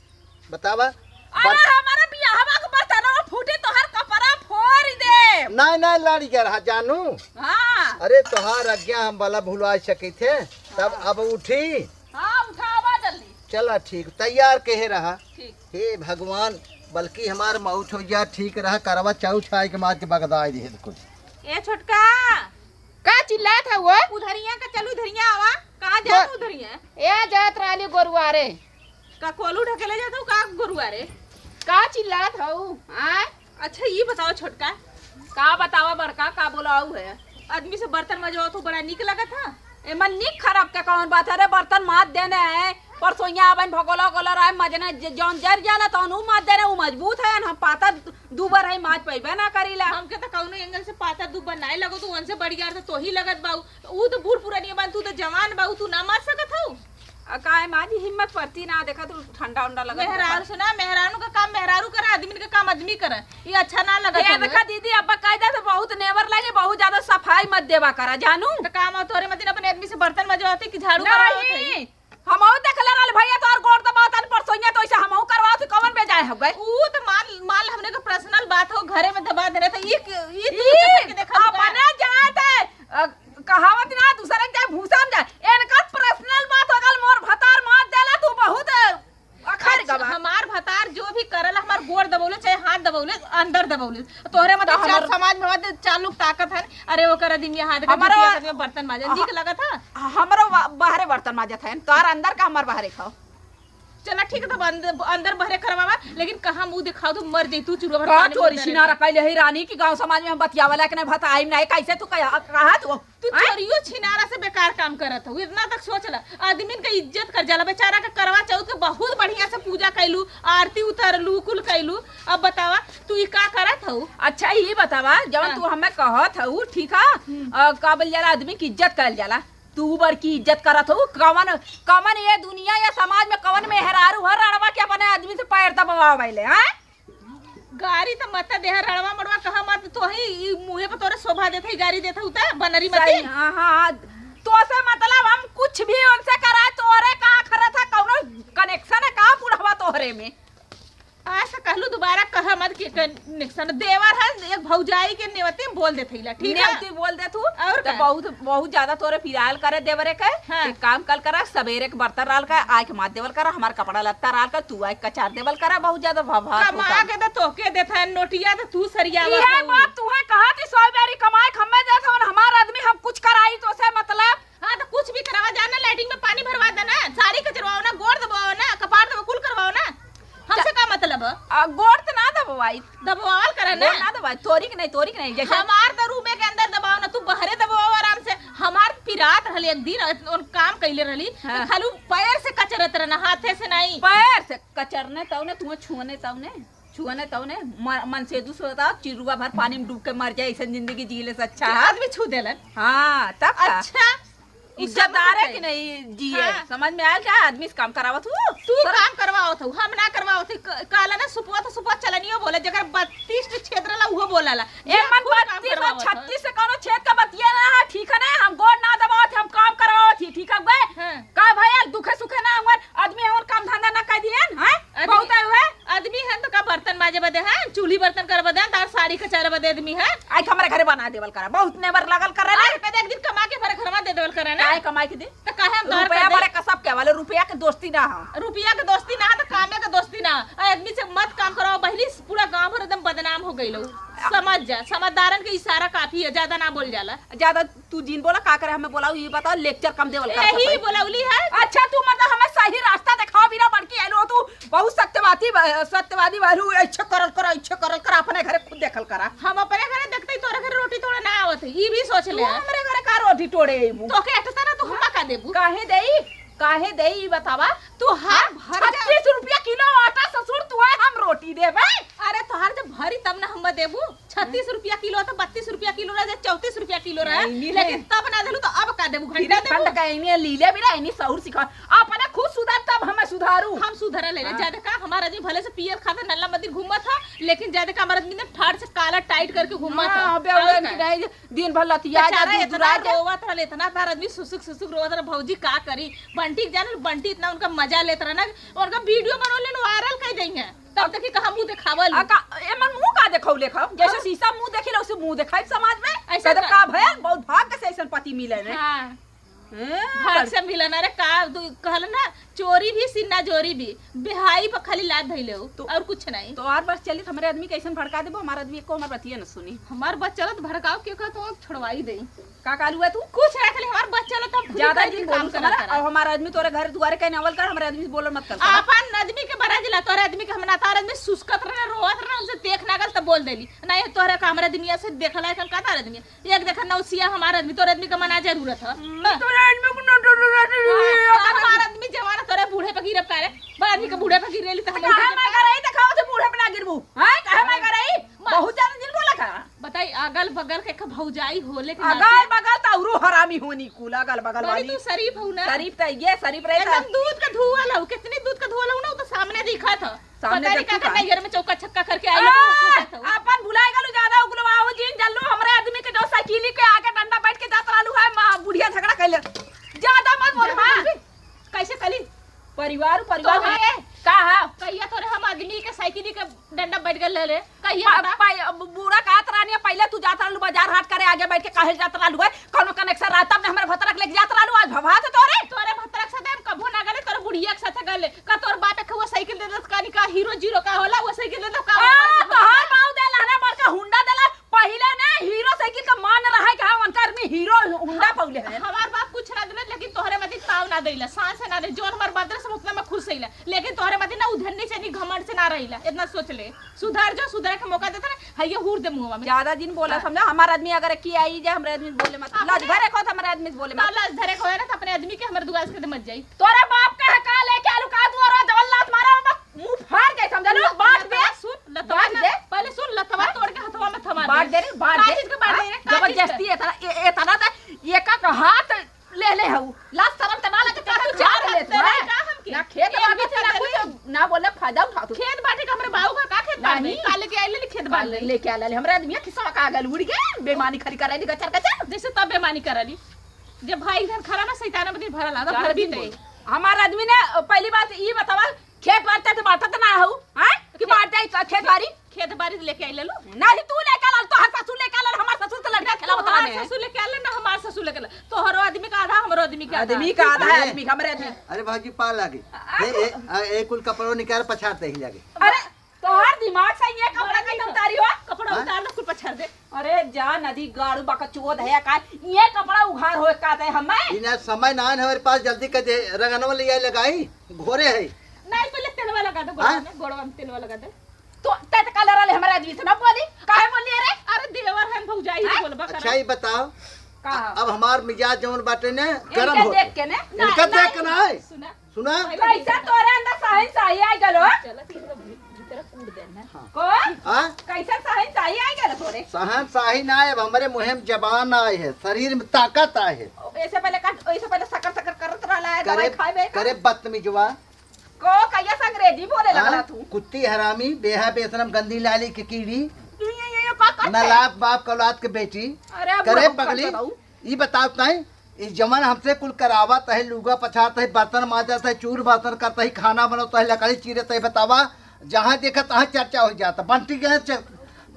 बतावा। अरे, बत- हमारा बियाहवा के बर्तनवा फूटे, तोहर कपड़ा फोड़ दे। नहीं, नहीं, लड़ी गया रहा जानू। हाँ। अरे, तोहार आज्ञा हम भला भुला सके थे, तब हाँ। अब उठी। हाँ, उठावा जल्दी। चला ठीक, तैयार कहे रहा। ठीक। हे भगवान, बल्कि हमार मौत हो जा, ठीक रहा, करवा चौथ आए के मार के बगदाई दे कुछ। ए छोटका, का चिल्लात है वो? उधरिया का चलू, उधरिया आवा। कहाँ जात बो-, उधरिया? ए जात रहली गोरुआरे। का कोलू ढकेले जात हूँ का गोरुआरे? का चिल्लात हऊ? आय? अच्छा, ई बतावा छोटका, का बतावा बड़का, का बोलाऊ है? आदमी से बर्तन मजवाओ तो बड़ा नीक लगत है। एमन नीक खराब के कौन बात है रे? बर्तन माज देने है, परसोइया आवन भगोला गोला रहे मजने, ज-, जौन जर जाला तौन ऊ माज देने, ऊ मजबूत है, हम पातर दू बार है माज पैबे ना करीला। हमके तो कौनो एंगल से पातर दू बार नाई लगो, तो उनसे बढ़िया तो तोही लगत बाऊ। तो ऊ तो बूढ़ पुरानिया बन, तू तो जवान बाऊ, तू ना माज सकत हऊ। आ, काहे माँ जी हिम्मत पड़ती ना, देखा तू ठंडा उंडा लगत मेहरारू बा। सुना, मेहरारू का काम मेहरारू करे, आदमी का काम आदमी करे, ये अच्छा ना लगत हे हवे। देखा दीदी, अब बकायदा तो बहुत नेवर लगे, बहुत ज्यादा सफाई मत देवा करा जानू। तो काम और तोरे मतिन अपने आदमी से बर्तन मजवाते कि झाड़ू करवावत है? नहीं, हमहू देखले रहल भैया तोहर गोड़ दबावत हन परसोइया, तो ऐसे हमहू करवावत ही, कौन बेजाय हो गए? ऊ तो माल, माल हमने के पर्सनल बात हो, घरे में दबा देने तो ये, ये तू ई चक्कर के देखा लुका। अपने जात है, अ, कहावत ना, दूसरे के जाए भूसा में जाए। इनकर पर्सनल बात हो गल, मोर भतार मार देला, तू बहुत अखर अच्छा, गवा। हमार भतार जो भी करल, हमार गोड़ दबौले, चाहे हाथ दबौले, अंदर दबौले। तोहरे मत तो चार हमार समाज में मत चार लोग ताकत है। अरे, ओकर आदमी हाथ के हमारा धोतिया हाथ में बर्तन माजे, ह-, नीक लगत है? हमरो वा-, बाहरे बर्तन माजत है, तोहर अंदर का हमार बाहरे खाओ। चला ठीक है, तब अंदर, अंदर बहरे करवावा, लेकिन कहाँ मुँह दिखाओ, तू मर जइतू, चुरवा भर का पानी में चोरी उतर छिनारा के। कैले है रानी की गाँव समाज में हम बतियावला के नहीं भताई में नहीं, कैसे तू कह-, कहा तू? तू आय? चोरियो छिनारा से बेकार काम करत हऊ, इतना तक सोच ला। आदमीन के इज्जत कर जाला, बेचारा के करवा चौथ के बहुत बढ़िया से पूजा कैलू, आरती उतरलू, कुल कैलू। अब बतावा, तू ई का करत हऊ? अच्छा, ई बतावा, जवन हाँ। तू हमें कहत हऊ, ठीक है? हम्म। अ, का बोल जाला, आदमी की इज्जत कइल जाला। तू बड़की इज्जत करत हो, कवन, कवन ये दुनिया या समाज में कवन मेहरारू है रणवा के अपने आदमी से पैर दबावे ले, हैं? गारी त मत देह, रणवा मड़वा कहा मत, तोही ई मुँहे पे तोरे शोभा देत है, गारी देत है उता बनरी मती। सही, हाँ, हाँ, हाँ। तो से मतलब हम कुछ भी उनसे करा, तोरे का खरा था, कौनो कनेक्शन है का बुढ़वा तोहरे में? आज से कहलू दोबारा कह मत कि कनेक्शन। देवर है, एक भौजाई के नेवती बोल देत हईला, ठीक है? नेवती बोल देत हूँ, और तो का? बहुत, बहुत ज्यादा तोरे पिरायल करे देवरे के। हाँ। एक काम कल करा, सबेरे के बर्तन राल का, आय के मार देवल करा, हमार कपड़ा लत्ता राल का, तू आय कचार देवल करा, बहुत ज्यादा भा-, भात कमा होता। के तो तोके देत है, नोटिया तो तू सरियावा इहे हऊ। बात तू है कहा थी, सौ बेरी कमाए के हमें देत हवन, हमार आदमी हम कुछ कराई तो से मतलब। हाँ, तो कुछ भी करावा, जाना लैट्रिन में पानी भरवा देना, साड़ी कचरवाओ ना, गोड़ दबाओ ना, कपार दबाओ, कुल करवाओ ना, हमसे का मतलब है? आ, गोड़ तो ना दबवाई। दबवावल करे ना। गोड़ ना दबवाई, तोरी के नहीं, तोरी के नहीं, जैसे हमार तो रूमे के अंदर दबाओ ना, तू बहरे दबाओ आराम से। हमार पिरात रहली एक दिन, उन काम कैले रहली, हाँ। तो खालू पैर से कचरत रहना, हाथे से नहीं। पैर से कचरने तौने, तू छुअने तौने। छुअने तौने म-, मन से दूसरा था, चिरुआ भर पानी में डूब के मर जाए, ऐसन जिंदगी जी ले से अच्छा है। आदमी छू देलन। हाँ, तब का? अच्छा, इज्जतदार है कि नहीं जिए? हाँ। समझ में आयल क्या? आदमी से काम करावत हूँ? तू सर काम करवावत हूँ, हम ना करवावत हूँ। क-, काला ना सुपवा तो सुपवा चलनियो बोले, जकर बत्तीस क्षेत्र ला उहो बोलाला। ए मन बत्तीस और छत्तीस से कौनो छेद का बतिया ना है, ठीक है ना? हम गोड़ ना दबावत, हम काम करवावत ही, ठीक है बे? हाँ। का भैया दुखे सुखे ना हमार आदमी और काम धंधा ना कर दिए, हैं? आदमी, बहुत आयु है। आदमी है तो का बर्तन माजे बदे है, चूल्ही बर्तन करे बदे है, तार साड़ी कचारे बदे आदमी है। आई के हमारे घरे बना देवल करा, बहुत नेवर लागल करा रे। आई पे एक दिन कमा के भरे घरवा दे देवल करा ना। काहे कमाई के दे? तो काहे हम तोहर रुपया कर दे? बड़े कसब के वाले, रुपया के दोस्ती ना हो। रुपया के दोस्ती ना हो तो कामे के दोस्ती ना हो। आ आदमी से मत काम कराओ, बहिनी पूरा गांव भर एकदम बदनाम हो गइल हो। समझ जा, समझदारन के इशारा काफी है, ज्यादा ना बोल जाला। ज्यादा तू जिन बोला का करे, हमें बोलाऊ, ये बताओ, लेक्चर कम देवल करा यही सब। बोलौली है। अच्छा, तू मतलब हमें सही रास्ता दिखाओ, बिना बड़की आइलो, तू बहुत सत्यवादी बा-, सत्यवादी वालू, ऐसे करल करा, ऐसे करल करा, अपने घरे खुद देखल करा। हम अपने घरे देखते ही तोरे घरे रोटी तोड़े ना आवत है, ई भी सोच तू ले। हमरे घरे का रोटी तोड़े अइबू? तो के अटता ना, तू हमरा का देबू? काहे देई? काहे देई, ई बतावा। तू हर हाँ, भर जा। छत्तीस रुपया किलो आटा ससुर, तू है हम रोटी देबे? अरे, तोहार जब भरी तब ना हम देबू। छत्तीस रुपया किलो तो रहे, ऐनी है। लेकिन तब ना देलू तो अब का देबू? घंटा फिर देबू? ठंड का ऐनी है, लीले भी ना, ऐनी सहूर सिखा। अपने खुद सुधार तब हमें सुधारू। हम सुधर ले, हाँ। ज्यादा का हमार आदमी भले से पियल खाते नल्ला मदिर घूमत है, लेकिन ज्यादा का हमार आदमी ने ठाड़ से काला टाइट करके घूमत है। हाँ, बे, और उड़न का? की नहीं, दिन भर लतिया जा, बेचारा दूर इतना दुरा जा। रोवत रहल, इतना तार आदमी सुसुक सुसुक रोवत रहल, भौजी का करी? बंटी के जाने, बंटी इतना उनका मजा लेत रहे ना, उनका वीडियो बनौले न वायरल कर देंगे। तब देखी कहाँ मुंह देखावल। आ का, एमन मुंह का देखौले खाओ? जैसे अब शीशा मुंह देखी लो, उसे मुंह देखाई समाज में। ऐसा कहते का? का भयल, बहुत भाग्य से ऐसन पति मिले ने। हाँ। हैं, भाग से मिलन। अरे का, दु-, कहल ना, चोरी भी सीना जोरी भी, बेहाई पर खाली लात धइले हो, तो और कुछ नहीं। तोहार बस चली तो हमरे आदमी कैसन भड़का देबो, हमार आदमी एको हमार बतिया न सुनी। हमार बस चलत भड़काओ, के का तो छोड़वाई दे। का कालू है तू? कुछ नहीं, खाली हमार बस चलत, हम खुद ज्यादा करके दिन काम बोलू करा हमारा, करा। और हमार आदमी तोरे घर दुआरे कहीं आवल कर, हमारे आदमी से बोलल मत कर। अपन आदमी के बराज ला, तोरे आदमी के हम ना, तार आदमी सुस्कत रहे, रोवत रहे, हमसे देख ना गल तब बोल देली। ना ये तोरे का हमारे आदमी से देखला है, का तार आदमी? एक देखा नौसिया हमार आदमी, तोर आदमी का मना जरूरत है। हम्म, हाँ। तोर आदमी को ना डर रहा है। हाँ, तो हमार आदमी जवान है, तोरे बूढ़े पे गिरब का रे? बड़ आदमी के बूढ़े पे गिर रेली तो हम काहे गिरब मैं का? करे, देखाओ तो बूढ़े पे ना गिरबू। हाँ, काहे मैं करे? मा- बहुत ज्यादा दिल बोला का? बताई, अगल बगल के एक भौजाई हो, लेकिन अगल बगल तो औरो हरामी होनी कुल, अगल बगल बड़ी वाली। तू शरीफ हो ना? शरीफ तो ये शरीफ रहे एकदम था। दूध का धुआल हो, कितनी दूध का धुआल हो ना, वो तो सामने दिखा था। सामने पता नहीं देखू का का? नैहर में चौका छक्का करके आई आ, लोग, सोचत हूँ। अपन भुलाए गलू ज्यादा उगलवाओ जिन जल्लू हमरे आदमी के जो साइकिल के आगे डंडा बैठ के जात रहलू है, माँ बुढ़िया झगड़ा कैले। ज्यादा मत बोल, ज्यादा हाँ। बोल भी। कैसे कली? परिवार, परिवार तो में है। का है? कहिया तोरे हम आदमी के साइकिल के डंडा बैठ गल ले, कहिया प-, बता? प-, बूढ़ा कहत रहनी है, पहले तू जात रहलू बाजार हाट करे, आगे बैठ के काहे जात रहलू है? कौनो कनेक्शन रहा तब ने हमरे भतरक लेके जात रहलू, आज भभा तो तोरे। तोरे भतरक से हम कभो ना गले, तोरे बुढ़िया के साथे गले। का तोर बाप एक वो साइकिल दे दे, का निका हीरो जीरो का होला, वो साइकिल दे दे, का आ, होला? तोहार बाऊ देला ना, बड़का हुंडा देला। पहिले ना हीरो साइकिल का मान रहा है कि हाँ, उनका आदमी हीरो हुंडा पौले है। हमार बाप कुछ ना देले, लेकिन तोहरे मती ताव ना देला, सांस ना दे, जोन हमार बदले से उतना में खुश हैला, लेकिन तोहरे मती ना उधर नीचे नहीं घमंड से ना रहिला, इतना सोच ले। सुधर जो, सुधरे के मौका देता ना, है ये हूर दे मुंहवा में। ज्यादा दिन बोला हाँ। समझा, हमार आदमी अगर की आई जाए, हमरे आदमी से बोले मत। अपने लज भरे को, हमरे आदमी से बोले तो मत। लज धरे को है ना, तो अपने आदमी के हमरे दुआर से कदे मत जाई। तोरे बाप का है, का लेके आलू, का दुआरा जवन लात मारा, बाबा, मुंह फाड़ जाए, समझा लो, ल-, बांट दे। लतवा सुन, लतवा बांट ना, दे। पहले सुन, लतवा हाँ? तोड़ के हथवा में थमा बांट दे। दे रे, बांट का दे। चीज के बांट हाँ? दे रे? का चीज जबरदस्ती का? इतना, ए-, इतना त, ये का, का हाथ ले ले हऊ। लाज शरम त ना लगे, का तू तू चार चार ले ले तू, हैं? का हम के? ना खेत एक बाटे बीघा ना ले कुछ, ना बोले फायदा उठा तू। खेत बाटे का हमरे बाऊ का, का खेत बाटे? नहीं। का लेके आइले खेत काल बाटे? लेके आले, हमरे आदमी खिसवा का गल उड़ गए, बेमानी खड़ी कर रही गचर गचर। जैसे तब बेमानी कर रही। जब भाई घर खरा ना, शैतान में दिन भरा ला, ज्यादा भर भी दिन नहीं। बोल। हमार आदमी ने पहली बात ई बतावा, खेत बांटते तो बांटत ना हऊ, हैं? कि बांटे का खेत बाड़ी? खेत बाड़ी लेके आइले लो। नहीं, तू लेके आल, तोहर ससुर लेके आल, हमार ससुर तो लड़का खेला होता हमार है। ससुर लेके आल ना, हमार ससुर लेके आल। तोहरो आदमी का आधा, हमरो आदमी का आधा। आदमी का आधा है, अरे। आदमी का, हमरे आदमी। अरे भौजी, पा लागे। आ, ए, ए, आ, ए, कुल कपड़ो निकाल, पछाड़ दे ही लागे। अरे, तोहर दिमाग से ये कपड़ा कैसे उतारी हो? कपड़ा हाँ? उतार लो, कुल पछाड़ दे। अरे जा नदी गाड़ू बकचोद है का? ये कपड़ा उघार होए का दे हमें? इना समय ना है हमारे पास, जल्दी कर दे, रंगनवा ले आए लगाई, घोरे है। नहीं, पहले तेलवा लगा दो, हाँ? गोड़वा में, गोड़वा में तेलवा लगा दो। तो ते त काले रहले हमारे आदमी से ना बोली, काहे बोली रे? अरे देवर हन भौजाई हाँ? बोलबा अच्छा, करा। ये बताओ, का? अब हमार मिजाज जौन बाटे ने इनके गरम होत। देख के ने? इनका नहीं, देख के नहीं। ना है। सुना। सुना? कैसे तोरे अंदर शहंशाही आ गलो? चलो, तीन गो भी-, भीतर कूद दे ना। हाँ। को? हाँ? कैसे शहंशाही आ गलो तोरे? शहंशाही ना आए, अब हमरे मुँह में जबान आए है, शरीर में ताकत आए है। ऐसे पहले का, ऐसे पहले सकर सकर करत रहला है, करे, दवाई खाए बे का? करे बदतमीजवा। को कैसे अंग्रेजी बोले हाँ? लगला तू? कुत्ती हरामी, बेहा बेशरम, गंदी लाली के कीड़ी। ये, ये, ये, ये का करते? नालायक बाप के औलाद के बेटी। अरे, करे बुढ़ऊ पगली। करते रहू। ई बतावत नहीं, ई जवन हमसे कुल करावत है, लुगा पछारत है, बर्तन माजत है, चूर बर्तन करत है, खाना बनौत है, लकड़ी चीरत है, बतावा, जहाँ देखा तहाँ चर्चा हो जाता। बंटी गए च-,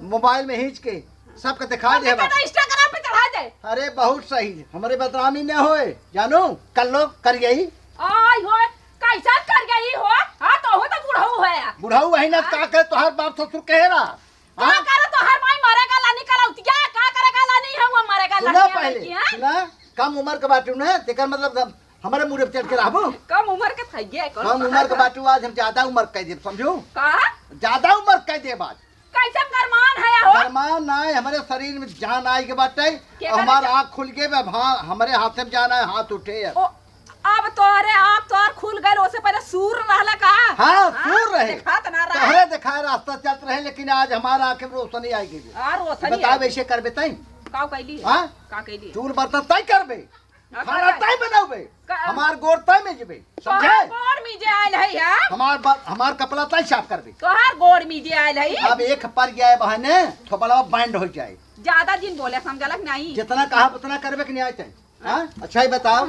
मोबाइल में खींच के सबके दिखा दे। तो Instagram पे चढ़ा दे। अरे बहुत सही, हमरे बदनामी न होए, जानू, कल लोग कर यही। आई होए, कैसा कर गई हो? हाँ, तो हो तो बुढ़ऊ है। बुढ़ऊ है ना, हाँ? का करे तोहार बाप ससुर कहे रहा? का हाँ? करे तोहार माई मरेगा लानी करौतिया? का करेगा लानी है वो मरेगा सुना लानी है पहले, लड़की, हाँ? सुना, कम उम्र के बाटू ना, तेकर मतलब हम, हमारे मुड़े पे चढ़ के रहबो। कम उम्र के थइये, कौन कम उम्र के बाटू, आज हम ज्यादा उम्र कह देब, समझू? का? ज्यादा उम्र कह देब आज। कैसन गरमान है हो? गरमान ना है, हमारे शरीर में जान आई के बाटे। के और हमारे करे? आँख खुल गए, अब हाँ, हमारे हाथ में जान आए, हाथ उठे अब। ओ, अब तोहरे आँख तोहर खुल गइल, ओसे पहले सूर रहला का? हाँ, हाँ, सूर रहे। देखात ना रहे। तोहरे देखाए रास्ता चलत रहे, लेकिन आज हमारा आँख में रोशनी आई गई। आ, रोशनी बताओ, आई गई। ऐसे करबे तई? का कैली है? हाँ? का कैली है? चूल बर्तन तय करबे, अब खाना का तय बनौबे, का हमार गोड़ तय में जबे, तोहार समझे? गोड़ में जे आयल है, हाँ? हमार बा-, हमार कपड़ा तय साफ करबे। तोहार गोड़ में जे आयल है। अब एक पर जाए बहाने थोपड़वा बैंड हो जाए। ज्यादा दिन बोले, समझलक नहीं? जितना कहा उतना करबे कि नहीं आए तय? हाँ? अच्छा ही बताओ,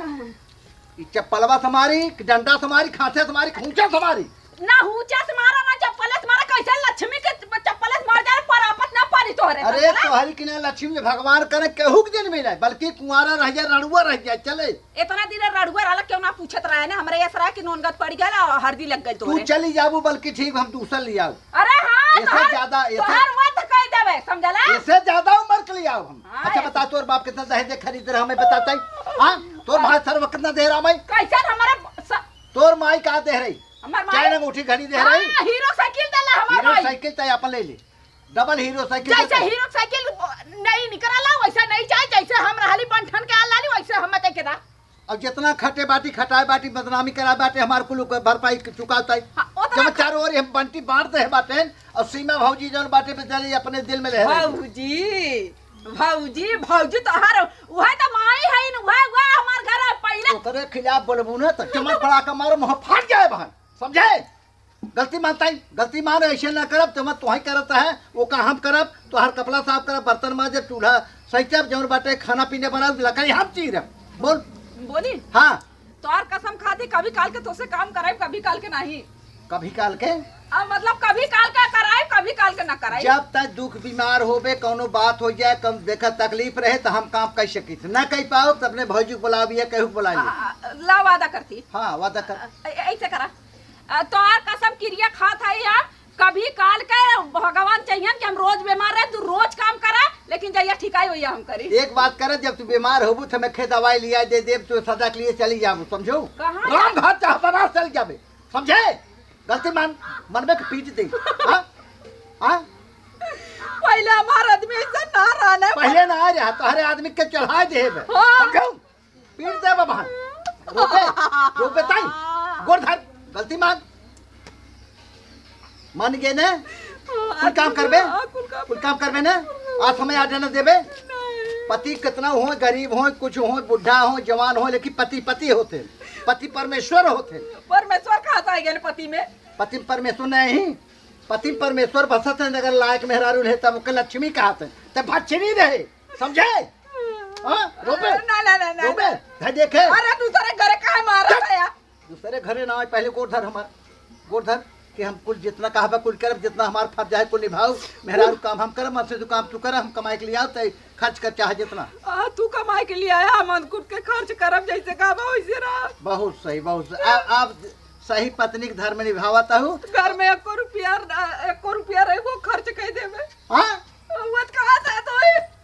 ई चप्पलवा से मारी कि डंडा से मारी, खांसे से मारी कि हुंचा से मारी? ना हुंचा से मारा, ना चप्पले से मारा, कैसे लक्ष्मी के चप्पले से मार जाए, परापत ना पारी तोहरे, अरे समझला? तोहरी की ना लक्ष्मी भगवान करे केहू के दिन मिले, बल्कि कुंवारा रह जाए, रड़ुआ रह जाए, चले। इतना दिन रड़ुआ रहला, क्यों ना पूछत रहे ना, हमरे ऐसा रहा कि नोनगत पड़ गया और हरदी लग गई तू तोहरे। चली जाबू, बल्कि ठीक, हम दूसर ले आओ। अरे हाँ, ऐसे तोहार, ज्यादा, ऐसे तोहार वध कह देवे, समझला? ऐसे ज्यादा उम्र के ले आओ हम। हाँ, अच्छा ऐसे। बता, तोर बाप कितना दहेज खरीद रहा, हमें बताता ही? हाँ, तोर भाई सर कितना दे रहा मैं? कैसन हमारा स-, तोर माई का दे रही? हमार माई? चैन अंगूठी घड़ी दे रही? हाँ, हीरो साइकिल देला हमार हीरो माई। साइकिल तय अपन ले ले, डबल हीरो साइकिल जैसे देता है। हीरो साइकिल नहीं निकरला, वैसे नहीं चाहे, जैसे हम रहली बंठन के आल लाली, वैसे हम मत के दा। अब जितना खटे बाटी, खटाए बाटी, बदनामी कराए बाटे, हमार कुल के भरपाई चुकाता है। हाँ, ओतना जब ख- चारों ओर हम बंटी बांट दे बाटे, और सीमा भौजी जौन बाटे बेचारी अपने दिल में रह रही। भौजी, भौजी, भौजी तोहार, उहे तो माई है न, उहे, उहे हमार घर है पहले। ओकरे खिलाफ बोलबू ना तो चमक पड़ा के मारो, मुंह फाट जाए बहन, समझे? गलती मानता है, गलती मान, ऐसे ना करब, तो मत तुहाई करत है, वो का हम करब, तोहार कपड़ा साफ करब, बर्तन मांजब, चूल्हा सैंतब, जौन बाटे खाना पीने बनाब, लकड़ी हम चीरब। बोल। बोली? हाँ। तोहार कसम खाती, कभी काल के तोसे काम कराइब, कभी काल के नहीं। कभी काल के? अब मतलब कभी काल के कराइब, कभी काल के ना कराइब। जब तक दुख बीमार होबे, कौनो बात हो जाए, कम देखा तकलीफ रहे, तो हम काम कर सकित। ना कर पाओ, तो अपने भौजी को बुलाओ, या केहू को बुला लियो। आ, आ, ला वादा करती। हाँ, वादा कर। आ, ऐ-, ऐसे करा। आ, तोहार कसम किरिया खात है हम, कभी काल के भगवान चाहिए कि हम रोज बीमार रहे, तू रोज काम करा, लेकिन जहिया ठीक आई, वहिया हम करी। एक बात करे, जब तू बीमार होबू, तो हमें खे दवाई लिया दे देब, तू सदा के लिए चली जाबू, समझो? कहाँ राम जा- घर चाहे बनारस चल जाबे, समझे? गलती मान, मन में के पीट दे। हाँ? हाँ? पहले हमार आदमी ऐसा ना रहने। पहले ना आ रहा, तोहरे आदमी के चढ़ा देबे। हाँ। समझो? पीट दे बाबा। रोबे, रोबे ताई। गोड़ धर, गलती मान। मान गए ने? कुल काम करबे? हाँ, कुल काम कुल काम करबे ने? आज समय आ जाने देबे? नहीं। पति कितना हो, गरीब हो, कुछ हो, बुढ़ा हो, जवान हो, लेकिन पति पति होते। पति परमेश्वर होते। परमेश्वर कहाँ से आ गए पति में? पति परमेश्वर नहीं। पति परमेश्वर बसत है, अगर लायक मेहरारू रहे, तब ओके लक्ष्मी कहत है। तब भक्षिणी रहे। समझे? हाँ, रोबे। ना, ना, ना, ना, रोबे। ना। है देखे? अरे, दूसरे घरे काहे मारा चुप। था यार? दूसरे घरे ना आए, पहले गोड़ धर हमार। गोड़ धर कि हम कुल जितना कहबा कुल करब, जितना हमार फर्ज है कुल निभाओ। मेहरारू काम हम करब, मर्द से तू काम तू करब, हम कमाई के लिए आओ, तय खर्च कर चाहे जितना। आ, तू कमाई के लिए आया, हम अनकुट के खर्च करब, जैसे कहबा वैसे रह। बहुत सही, बहुत सही। आ, आप सही पत्नी के धर्म निभावत हूँ। घर में एको रुपया, एको रुपया रहे, वो खर्च कर देबे। हाँ? वो कहाँ से तो है?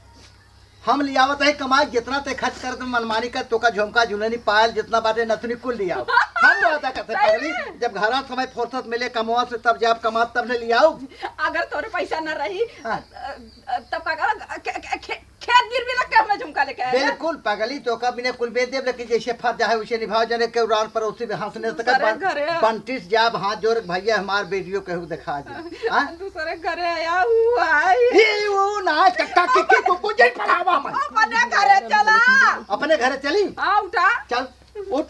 हम लियावत है कमाई, जितना ते खर्च करत मनमानी कर, तोका झुमका, झुलनी, पायल, जितना बाटे नथुनी, कुल लियाओ। हम वादा करते सही पगली, में? जब घरा समय फुर्सत मिले कमवा से, तब जब कमात तब ने लियाओ। अगर तोरे पैसा न रही, हाँ। अ, अ, तब का करब? खे-, खे-, खे-, खेत गिरवी रख के हमें झुमका लेके आए ना? बिल्कुल पगली, तोका बिना कुल बेच देब, लेकिन जैसे फर्ज है वैसे निभाओ, जने के उड़ान पड़ोसी में हंसने तक दूसरे बन-, घरे। बंटिस जाब हाथ जोड़ के, "भैया हमार वीडियो केहू दिखा दे।" हाँ? दूसरे घरे आया हुआ है। ई ऊ ना, कक्का, किक्की, कुक्कू, जई पढ़ावा मैं। अपने घरे चला। अपने घरे चली? हाँ, उठा। चल, उठ।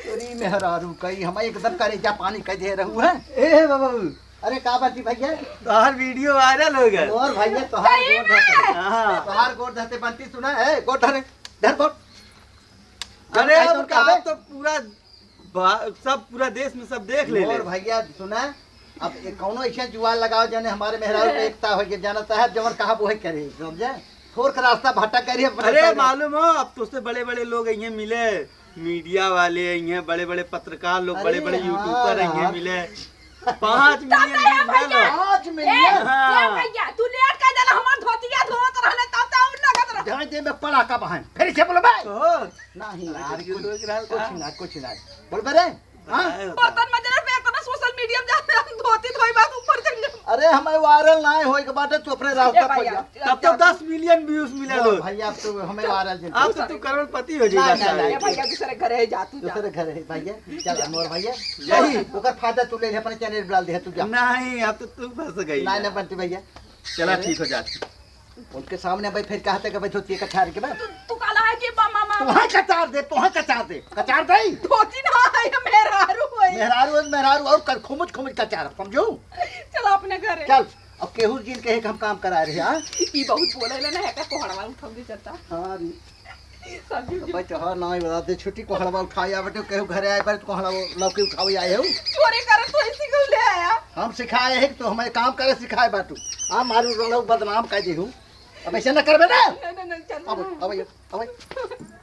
तोरी मेहरारू कई, हम एकदम करेजा पानी कह दे रहू है। ए बाबू। अरे का बात है भैया? तोहार वीडियो वायरल हो गया। और भैया तोहार सही गोड़ धरते। में? हाँ। तोहार गोड़ धरते बंटी सुना है, गोड़ धरे, धर गोड़। अरे अब अब का कहबे? आप तो पूरा बा-, सब पूरा देश में सब देख ले और ले। भैया सुना, अब ए-, कौनो ऐसे जुआर लगाओ जाने हमारे मेहरारू में एकता हो के जाना चाहे जवन कहा वो ही करे, समझे? थोर का रास्ता भटक करी अपने अरे पकड़े। मालूम हो, अब तुझसे बड़े बड़े लोग यहीं मिले, मीडिया वाले यहीं, बड़े बड़े पत्रकार लोग, अरे बड़े बड़े हाँ यूट्यूबर यहीं यार। मिले। पाँच तब मिलियन तो यार व्यूज मिले भैया, लो। पाँच ए, मिलियन। हाँ। ए भैया, तू लेट कर देला, हमार धोतिया धोत रहले, तब तो और लगत रह। ध्यान दे में पड़ा का बहन। फिर से बोलो भाई। तो नहीं यार, अरे, कुछ, कुछ ना, कुछ ना। बोल बे रे। हाँ? बताए, बताए। बर्तन मजले पे इतना सोशल मीडिया में जाते हम धोती धोई बात ऊपर चढ़ जाओ। अरे, हमें वायरल ना होए के बाटे, तू अपने रास्ता ए पर भैया, जा। तब तो दस मिलियन व्यूज मिले लो। भाई, आप तो हमें वायरल जिन अब तो तू करोड़पति हो जाएगा नहीं, नहीं, शायद। नहीं। ए भैया, दूसरे घरे जा, तू जा। दूसरे घर है भैया, चल मोर भैया। यही। ओकर फायदा तू ले ले, अपने चैनल डाल दे, तू जा। नहीं, अब तो तू फंस गई। नहीं, नहीं, बंटी भैया। चला, अरे। ठीक हो जाती। उनके सामने भाई फिर कहते कि भाई धोती कचार के बा। तू, तू काला है कि बा-, मामा? तोहां कचार दे, तोहां कचार दे, कचार दे। धोती ना है, ये मेहरारू है। मेहरारू है, मेहरारू और कर, खुमुज, खुमुज कचार, समझू? चल अपने घरे। चल, अब केहू जिन कहे कि हम काम करा रहे हैं, हाँ? ई बहुत बोले ले ना, है का कोहड़वा उठाऊ दे चलता। हाँ रे। सब्जी उब्जी भाई, तोहार नाम ही बता दे, छुट्टी कोहड़वा उठाए आवे, तो केहू घरे आए बाटे, तो कोहड़वा लौकी उठावे आए हो। चोरी करे तो इसी को ले आया। हम सिखाए हैं कि तो हमें काम करे सिखाए बाटू। आ मारू रोलो बदनाम कर दे हूँ। अब ऐसे न करबे ना। नहीं, नहीं, नहीं, चल अब, रहा है। अब, अब, अब।